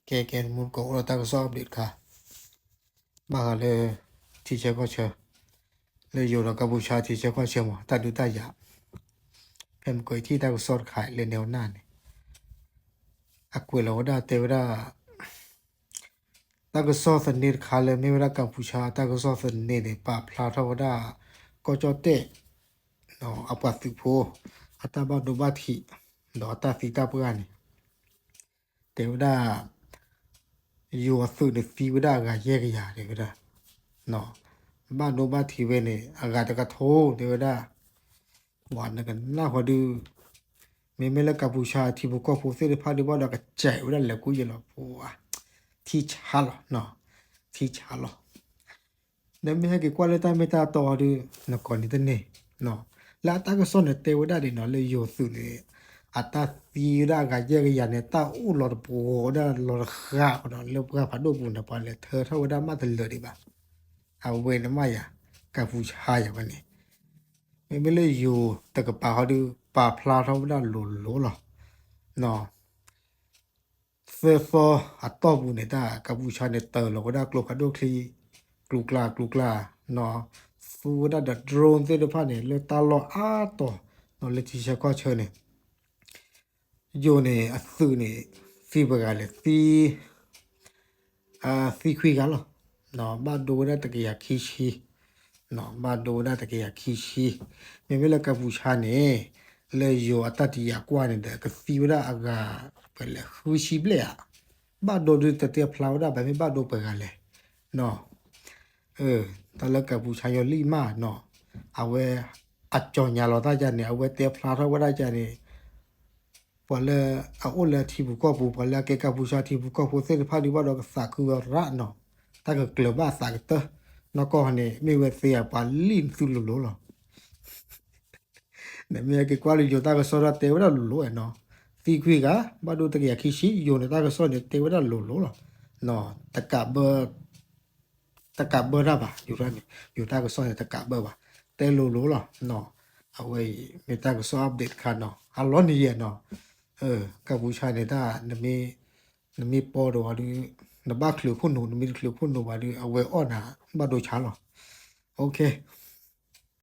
ကဲကဲ မူတကိးအိၣ်ဒီးတၢ်ကစီၣ် update တခါ ဘၣ်ဃးလၢ ထံဆၢကီၢ်ဆၢ လၢယိၤဒီးကၢပူၤဆါထံဆၢကီၢ်ဆၢမး တၢ်ဒုးတၢ်ယၤ ဖဲမုၢ်ကီၤအံၤထံၣ်တၢ်ကစီၣ်တခါလၢ နဲဝနၢ်န့ၣ် အကွဲးလီၤဝဲဒၣ်တဲဝဲဒၣ် တၢ်ကစီၣ်သန့တခါလၢ မ့ၢ်ဝဲဒၣ်ကၢပူၤဆါ တၢ်ကစီၣ်သန့န့ၣ် ပာ်ဖျါထီၣ်ဝဲဒၣ် ကီၢ်ကၠီၣ်တဲၣ် အပှၤသုးဖိ အတၢ်ဘၣ်ဒိဘၣ်ထံး ဒီးအတၢ်သံတၢ်ပှၢ်န့ၣ် တဲဝဲဒၣ် ယိၤအသုးန့ၣ်သံဝဲဒၣ်အဂၤယဲၢ်ကယၤ တဲဝဲဒၣ် ဘၣ်ဒိဘၣ်ထံးဝဲန့ၣ် အဂၤတကထိ တဲဝဲဒၣ် ပှၤနကနၢ်ဃီဒုး မ့မ့ၢ်လၢကၢပူၤဆါထံဖိကီၢ်ဖိသ့ၣ်တဖၣ်ဒုး ဘၣ်ဒီးကစဲးဝဲဒၣ်လဲၤကူယဲၢ်လီၤ ပှၤ ထံဆါလီၤ ထံဆါလီၤ ဒီးမ့ၢ်ဟဲက့ၤကွၢ်လၢတၢ်မ့ၢ်တၢ်တီဒုး နကိးန့ၣ်တန့ၢ် လၢအတၢ်ကစီၣ်န့ၣ်တဲဝဲဒၣ်ဒ်နီၤ လၢယိၤသုးန့ၣ် အတၢ်သံဝဲဒၣ်အဂၤယဲၢ်ကယၤန့ၣ် တၢ်အိၣ်လီၤတပှီၤဝဲဒၣ်လီၤတဃာ်ဃီဒီး လၢပှၤဖးဒိၣ်ပူၤန့ၣ် ပှၤလဲၤထၢထီၣ်ဝဲဒၣ်မးတလၢာ်ဒံးဘၣ် အဝဲန့ၣ်မးယၤ ကၢပူၤဆါယၤဝဲန့ၣ် မ့မ့ၢ်လၢယိၤတကပၤဟီဒုး ပာ်ဖျါထီၣ်ဝဲဒၣ်လိၤလိၤလီၤ သၢသီအတီၢ်ပူၤန့ၣ် တၢ်ကၢပူၤဆါန့ၣ် တၢၤလီၤဝဲဒၣ်ကျိဖးဒိၣ်ချံ ကျူကျါကျူကျါ သူဝဲဒၣ်ဒီး drone သ့ၣ်တဖၣ်န့ၣ် လၢတၢ်လီၢ်အါတီၤ လၢထံဆၢကီၢ်ဆၢန့ၣ် ယိၤန့ၣ် အသုးန့ၣ် သံပှဲၤဂၤလဲၣ် သံ သံခွံဂၤလီၤ ဘၣ်ဒိဝဲဒၣ်တကယၤခံဆံ ဘၣ်ဒိဝဲဒၣ်တကယၤခံဆံ မ့မ့ၢ်လၢကၢပူၤဆါန့ၣ် လၢယိၤအတၢ်တယာ်ကွၢ်န့ၣ်ဒီး ကသံဝဲဒၣ်အဂၤ ပှဲၤလဲၣ် ဃုဆံဘျဲၣ်ဧါ ဘၣ်ဒိဒုးတတဲဖျါဝဲဒၣ် ဘၣ်မ့ၢ်ဘၣ်ဒိပှဲၤဂၤလဲၣ် တၢ်လၢကၢပူၤဆါညီလံၢ်မးနီၤ အဝဲ အကြော်ငြာလီၤတၢ်ယၤန့ၣ် အဝဲတဲဖျါထီၣ်ဝဲဒၣ်ယၤန့ၣ် ပှၤလၢအအိၣ်လၢထံပူၤကီၢ်ပူၤ ပှၤလၢအကဲကၢပူၤဆါထံပူၤကီၢ်ပူၤသ့ၣ်တဖၣ်ဒုးဘၣ်ဒီးကသးခုဝဲရးနီၤ တၢ်ကကျၢၤဘၣ်အသးကတၢၢ် နီၢ်ကီၢ်န့ၣ် မ့ၢ်ဝဲသ့ဧါ ပှၤလံၣ်နသုလိၤလိၤလီၤ နမ့ၢ်ဟဲက့ၤကွၢ်လၢယိၤတၢ်ကစီၣ်ဒၣ်တဲဝဲဒၣ်လိၤလိၤနီၤ သံခွံဂၤ ဘၣ်ဒိတကယၤခံဆံ ယိၤန့ၣ်တၢ်ကစီၣ်န့ၣ် တဲဝဲဒၣ်လိၤလိၤလီၤ တကးဘၢ တကးဘၢတၢ်ဘၣ် ယိၤန့ၣ် ယိၤတၢ်ကစီၣ်န့ၣ် တကးဘၢဘၣ် တဲလိၤလိၤလီၤ အဝဲအံၤ မ့ၢ်တၢ်ကစီၣ် update တခါနီၤ အလီၢ်နံၤယဲၢ်နီၤ ကၢပူၤဆါန့ၣ်တၢ် နမ့ၢ်ပီဒီးဝဲဒုး နဘၣ်ချုးခိၣ်နူာ် နမ့ၢ်တချုးခိၣ်နူာ်ဘၣ်ဒုး အဝဲအီၣ်နၤ ဘၣ်ဒိဆါလီၤ OK